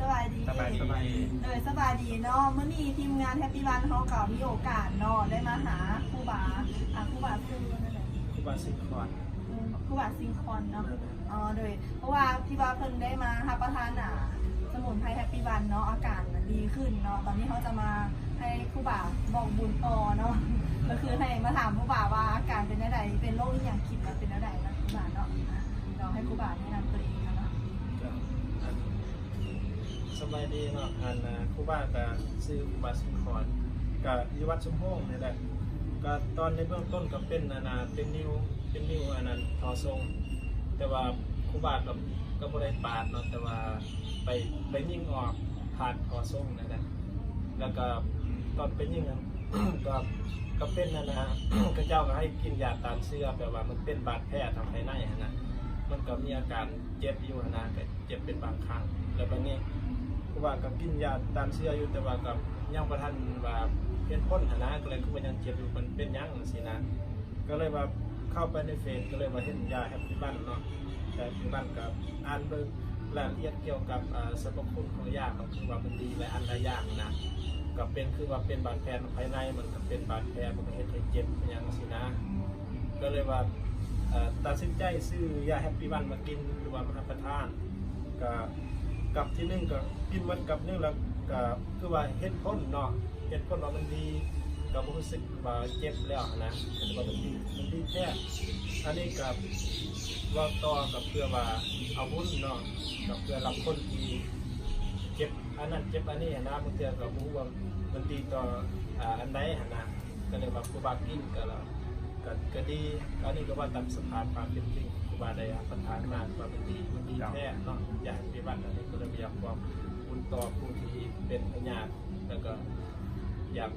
ສະບາຍດີ ສະບາຍດີ ສະບາຍດີ ໂດຍ ສະບາຍດີເນາະ. ມື້ນີ້ທີມງານ Happy One ເຮົາກໍມີໂອກາດເນາະ ໄດ້ມາຫາຄູບາ ອ່າ ຄູບາຊື່ວ່າແນວໃດ? ຄູບາສິງຄອນ ອືມ ຄູບາສິງຄອນເນາະ. ອໍ ໂດຍ ເພາະວ່າທີ່ວ່າເພິ່ນໄດ້ມາຮັບປະທານ ອ່າ ສະໝຸນໄພ Happy One ເນາະ ອາການມັນດີຂຶ້ນເນາະ. ຕອນນີ້ເຮົາຈະມາໃຫ້ຄູບາບອກບຸນຕໍ່ເນາະ ກໍຄືໃຫ້ມາຖາມຄູບາວ່າອາການເປັນແນວໃດ ເປັນໂລກອີ່ຫຍັງ ຄິດວ່າເປັນແນວໃດນະຄູບາເນາະ. ອ່າ ລອງໃຫ້ຄູບາແນະນຳຕົວເອງເນາະ. ສະບາຍດີເນາະ ອັນ ຄູບາກະຊື່ຄູບາສິງຄອນ ກະຢູ່ວັດຊຸມໂຮງນີ້ແຫຼະ. ກະຕອນໃນເບື້ອງຕົ້ນກະເປັນ ອັນ ເປັນນິ້ວ ເປັນນິ້ວ ອັນນັ້ນ ທໍ່ຊົງ ແຕ່ວ່າຄູບາກະ ກະບໍ່ໄດ້ປາດເນາະ ແຕ່ວ່າໄປ ໄປຍິງອອກຜ່ານທໍ່ຊົງນັ້ນແຫຼະ. ແລ້ວກະຕອນໄປຍິງຫັ້ນ ກະ ກະເປັນ ອັນ ເຂົາເຈົ້າກະໃຫ້ກິນຢາຕ້ານເຊື້ອ ແບບວ່າມັນເປັນບາດແຜທາງພາຍໃນຫັ້ນນະ ມັນກະມີອາການ ເຈັບຢູ່ຫັ້ນນະ ກະເຈັບເປັນບາງຄັ້ງ. ແລ້ວບາດນີ້ ຄືວ່າກະກິນຢາຕ້ານເຊື້ອຢູ່ ແຕ່ວ່າກະຍັງບໍ່ທັນວ່າເຫັນຜົນຫັ້ນນະ ກໍເລີຍຄືວ່າຍັງເຈັບຢູ່ ມັນເປັນຫຍັງຈັ່ງຊີ້ນະ. ກໍເລີຍວ່າເຂົ້າໄປໃນເຟສ ກໍເລີຍວ່າເຫັນຢາ Happy One ເນາະ ຢາ Happy One ກະອ່ານເບິ່ງລາຍລະອຽດກ່ຽວກັບ ເອີ ສັບພະຄຸນຂອງຢາ ກໍຄືວ່າມັນດີຫຼາຍອັນຫຼາຍຢ່າງນະ. ກະເປັນ ຄືວ່າເປັນບາດແຜພາຍໃນ ມັນກະເປັນບາດແຜ ມັນກະເຮັດໃຫ້ເຈັບຫຍັງຊີ້ນະ. ກໍເລີຍວ່າ ເອີ ຕັດສິນໃຈຊື້ຢາ Happy One ມາກິນ ຫຼືວ່າມາຮັບປະທານ. ກະກັບທີໜຶ່ງກະກິນໝົດກັບໜຶ່ງ ແລ້ວກະຄືວ່າເຫັນຜົນເນາະ ເຫັນຜົນວ່າມັນດີ ກະບໍ່ຮູ້ສຶກວ່າເຈັບແລ້ວຫັ້ນນະ ເຫັນວ່າມັນດີ ມັນດີແທ້. ອັນນີ້ກະເວົ້າຕໍ່ກະເພື່ອວ່າເອົາບຸນເນາະ ກະເພື່ອລັບຄົນທີ່ເຈັບອັນນັ້ນເຈັບອັນນີ້ຫັ້ນນະ ບາງເທື່ອກະບໍ່ຮູ້ວ່າມັນດີຕໍ່ ອາ ອັນໃດຫັ້ນນະ. ກໍເລີຍວ່າຄູບາກິນກໍລະ ກໍ ກໍດີ. ອັນນີ້ກໍວ່າຕາມສະພາບຄວາມເປັນຈິງ ຄູບາໄດ້ຮັບປະທານມາ ວ່າມັນດີ ມັນດີແທ້ເນາະ ຢາ Happy One. ອັນນີ້ກໍເລີຍຢາກບອກບຸນຕໍ່ຜູ້ທີ່ເປັນພະຍາດ ແລ້ວກໍຢາກ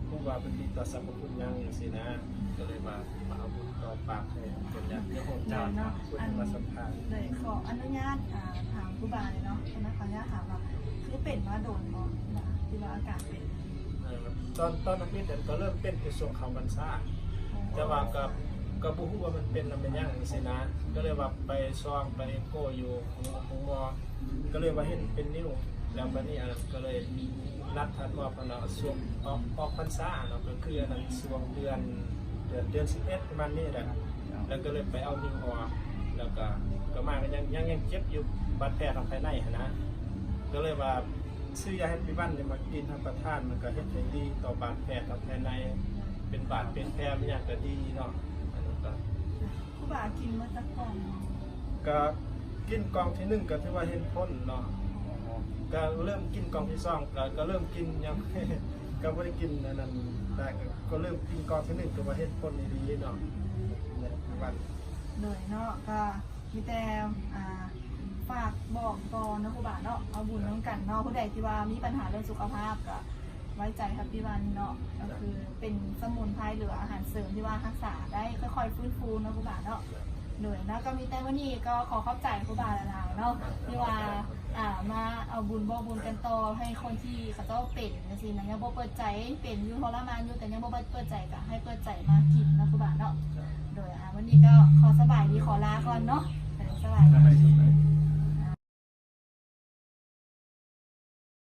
ຮູ້ວ່າມັນດີຕໍ່ສັບພະຄຸນຫຍັງຈັ່ງຊີ້ນະ ກໍເລີຍວ່າມາເອົາບຸນຕໍ່ປາກໃຫ້ເປັນຍາດໂຍມເນາະ ເພິ່ນມາສຳພາດ. ໂດຍ ຂໍອະນຸຍາດ ອ່າ ຖາມຄູບາເນາະ ຄະນະ ຂໍອະນຸຍາດຖາມວ່າ ຄືເປັນມາດົນບໍ່ ທີ່ວ່າອາການເປັນ? ເອີ ຕອນ ຕອນນັ້ນເປັນ ກໍເລີ່ມເປັນແຕ່ຊ່ວງເຂົ້າພັນສາ ແຕ່ວ່າກໍ ກໍບໍ່ຮູ້ວ່າມັນເປັນນຳແມ່ນຫຍັງຈັ່ງຊີ້ນະ ກໍເລີຍວ່າໄປສ່ອງ ໄປເອັກໂກຢູ່ໂຮງໝໍ ກໍເລີຍວ່າເຫັນເປັນນິ້ວ. ແລ້ວບາດນີ້ ອັນນັ້ນ ກໍເລີຍນັດທ່ານໝໍເພິ່ນເນາະ ຊ່ວງອອກ ອອກພັນສາເນາະ ກໍຄືອັນນັ້ນ ຊ່ວງເດືອນ ເດືອນ ເດືອນສິບເອັດ ປະມານນີ້ແຫຼະ. ແລ້ວກໍເລີຍໄປເອົານິ້ວອອກ ແລ້ວກໍ ກໍມາກໍຍັງ ຍັງ ຍັງເຈັບຢູ່ ບາດແຜທາງພາຍໃນຫັ້ນນະ. ກໍເລີຍວ່າ ຊື້ຢາ Happy One ນີ້ມາກິນຮັບປະທານ ມັນກໍເຮັດໃຫ້ດີຕໍ່ບາດແຜທາງພາຍໃນ ເປັນບາດເປັນແຜ ແມ່ນຫຍັງກໍດີເນາະ. ອັນນັ້ນກໍ ຄູບາກິນໝົດຈັກກ່ອງ? ກໍກິນກ່ອງທີໜຶ່ງກໍຖືວ່າເຫັນຜົນເນາະ ກໍເລີ່ມກິນກ່ອງທີສອງ ກໍ ກໍເລີ່ມກິນຫຍັງ ກໍບໍ່ໄດ້ກິນອັນນັ້ນ ແຕ່ກໍເລີ່ມກິນກ່ອງທີໜຶ່ງ ກໍວ່າເຫັນຜົນດີເນາະ. ໂດຍເນາະ ກໍມີແຕ່ ອ່າ ຝາກບອກຕໍ່ເນາະຄູບາເນາະ ເອົາບຸນນຳກັນເນາະ. ຜູ້ໃດທີ່ວ່າມີບັນຫາເລື່ອງສຸຂະພາບກໍໄວ້ໃຈ Happy One ເນາະ ກໍຄືເປັນສະໝຸນໄພ ຫຼືວ່າອາຫານເສີມທີ່ວ່າຮັກສາໄດ້ ຄ່ອຍໆຟື້ນຟູເນາະຄູບາເນາະ. ໂດຍ ແລ້ວກໍມີແຕ່ມື້ນີ້ກໍຂໍຂອບໃຈຄູບາຫຼາຍໆເນາະ ທີ່ວ່າ ອ່າ ມາເອົາບຸນບອກບຸນກັນຕໍ່ ໃຫ້ຄົນທີ່ເຂົາເຈົ້າເປັນຈັ່ງຊີ້ນະ ຍັງບໍ່ເປີດໃຈ ເປັນຢູ່ ທໍລະມານຢູ່ ແຕ່ຍັງບໍ່ເປີດໃຈ ກໍໃຫ້ເປີດໃຈມາກິນເນາະຄູບາເນາະ. ໂດຍ ອ່າ ມື້ນີ້ກໍຂໍສະບາຍດີ ຂໍລາກ່ອນເນາະ. ໂດຍ ສະບາຍດີ.